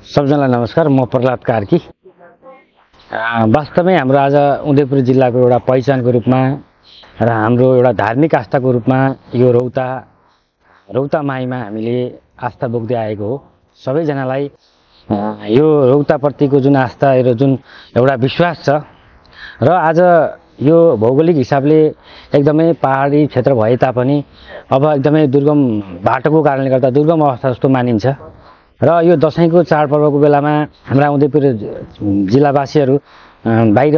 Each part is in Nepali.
सबजनालाई नमस्कार। म प्रहलाद कार्की। वास्तवमै हाम्रो आज उदयपुर जिल्लाको एउटा पहिचानको रूपमा र हाम्रो एउटा धार्मिक आस्थाको रूपमा यो रौता माईमा हामीले आस्था बोक्दै आएको हो। सबैजनालाई यो रौताप्रतिको जुन आस्था र जुन एउटा विश्वास छ र आज यो भौगोलिक हिसाबले एकदमै पहाडी क्षेत्र भए तापनि अब एकदमै दुर्गम बाटोको कारणले गर्दा दुर्गम अवस्था जस्तो मानिन्छ र यो दशैंको चाडपर्वको बेलामा हाम्रा उदयपुर जिल्लावासीहरू बाहिर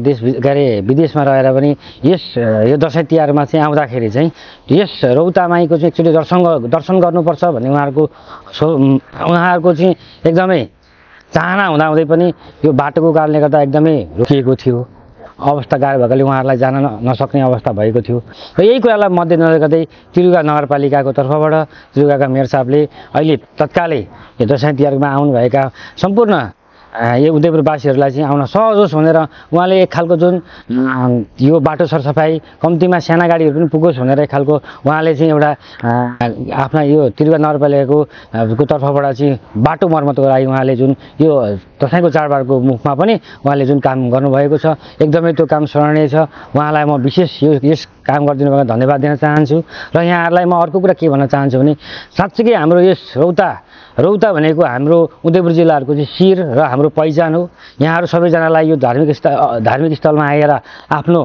देश विदेशमा रहेर पनि यो दशैं तिहारमा चाहिँ आउँदाखेरि चाहिँ यस रौता माईको चाहिँ एकचोटि दर्शन गर्नुपर्छ भन्ने उहाँहरूको चाहिँ एकदमै चाहना हुँदाहुँदै पनि यो बाटोको कारणले गर्दा एकदमै रोकिएको थियो। अवस्था गाह्रो भएकोले उहाँहरूलाई जान नसक्ने अवस्था भएको थियो र यही कुरालाई मध्यनजर गर्दै त्रियुगा नगरपालिकाको तर्फबाट त्रियुगाका मेयर साहबले अहिले तत्कालै यो दशैं तिहारमा आउनुभएका सम्पूर्ण यो उदयपुरवासीहरूलाई चाहिँ आउन सहज होस् भनेर उहाँले एक खालको जुन यो बाटो सरसफाई कम्तीमा साना गाडीहरू पनि पुगोस् भनेर एक खालको उहाँले चाहिँ एउटा आफ्ना यो त्रियुगा नगरपालिकाको तर्फबाट चाहिँ बाटो मर्मतको लागि उहाँले जुन यो दशैंको चाडबाडको मुखमा पनि उहाँले जुन काम गर्नुभएको छ एकदमै त्यो काम सराहनीय छ। उहाँलाई म विशेष यस काम गरिदिनु भएको धन्यवाद दिन चाहन्छु र यहाँहरूलाई म अर्को कुरा के भन्न चाहन्छु भने साँच्चै हाम्रो यस रौता भनेको हाम्रो उदयपुर जिल्लाहरूको चाहिँ शिर र हाम्रो पहिचान हो। यहाँहरू सबैजनालाई यो धार्मिक स्थलमा आएर आफ्नो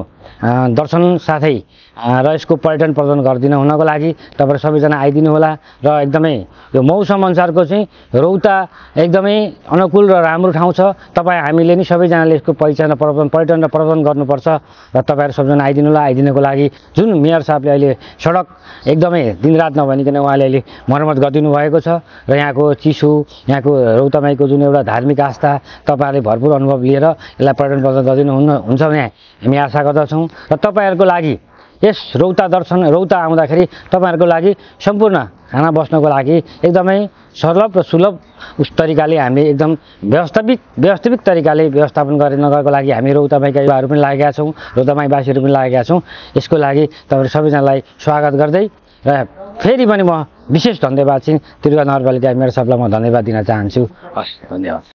दर्शन साथै र यसको पर्यटन प्रदान गरिदिन हुनको लागि तपाईहरु सबैजना आइदिनु होला र एकदमै यो मौसम अनुसारको चाहिँ रौता एकदमै अनुकूल र राम्रो ठाउँ छ। तपाई हामीले नि सबैजनाले यसको पहिचान र पर्यटन र प्रदान गर्नुपर्छ र तपाईहरु सबैजना आइदिनु होला। आइदिनको लागि जुन मेयर साहबले अहिले सडक एकदमै दिनरात नभनिकन उहाँले अहिले मर्मत गरिदिनु भएको छ र यहाँको चिसो यहाँको रौता माईको जुन एउटा धार्मिक आस्था तपाईहरुले भरपूर अनुभव लिएर यसलाई पर्यटन प्रदान गरिदिनु हुन्छ भने हामी आशा गर्दछौं र तपाईहरुको लागि यस रौता आउँदाखेरि तपाईहरुको लागि सम्पूर्ण खाना बस्नको लागि एकदमै सरल र सुलभ उस तरिकाले हामी एकदम व्यवस्थित तरिकाले व्यवस्थापन गर्नको लागि हामी रौता माईका युवाहरू पनि लागेका छौं, रौता माईवासीहरू पनि लागेका छौं। यसको लागि तपाईहरु सबैजनालाई स्वागत गर्दै र फेरि पनि म विशेष धन्यवाद चाहिँ त्रियुगा नगरपालिका मेयर साहबलाई म धन्यवाद दिन चाहन्छु। हस्, धन्यवाद।